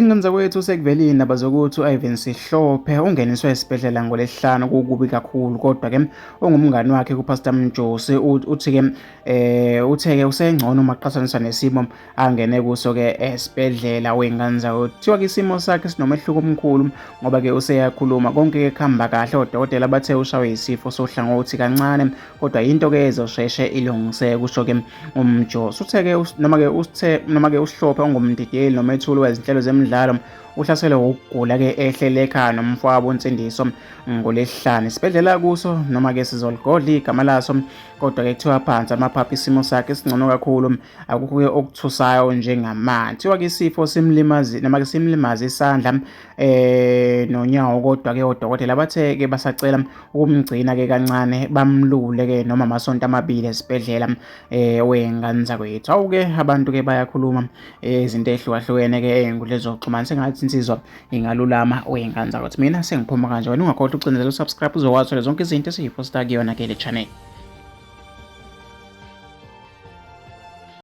Wengane zakwethu, sekuvele iy'ndaba zokuthi u-Ivan Sihlophe ungeniswe esibhedlela ngoLwesihlanu kukubi kakhulu, kodwa-ke ongumngani wakhe kuPastor Mjose uthi-ke uthe-ke usengcono uma kuqhathaniswa nesimo angene kuso-ke esibhedlela. Wey'ngane zakwethu, kuthiwa-ke isimo sakhe sinomehluko omkhulu ngoba-ke useyakhuluma konke-ke kuhamba kahle. Odokotela bathe ushawe yisifo sohlangothi kancane, kodwa yinto-ke ezosheshe ilungiseke, kusho-ke uMjosi. Uthe-ke noma-ke uthe noma-ke uSihlophe ongumdidiyeli nomethuli wezinhlelo zemidlalo uhlaselwe ukugula-ke ehlele ekhaya nomfowabo uNsindiso ngoLwesihlanu. Isibhedlela kuso noma-ke sizoligodla igama laso, kodwa-ke kuthiwa phansi amaphaphu, isimo sakhe singcono kakhulu, akukho-ke okuthusayo njengamanje. Kuthiwa-ke isifo simlimaze noma-ke simlimaze isandla nonyawo, kodwa-ke odokotela bathe-ke basacela ukumgcina-ke kancane, bamlule-ke noma amasonto amabili esibhedlela. Wey'ngane zakwethu, awu-ke abantu-ke bayakhuluma izinto ey'hlukahlukene-ke ey'nkundleni zokuxhumana, sengathi insizwa ingalulama. Wey'ngane zakwethu, mina sengiphuma kanje, wena ungakhohlwa ucindezela u-subscribe uzokwazi uthola zonke izinto esiyiphosta kuyona-ke le channel.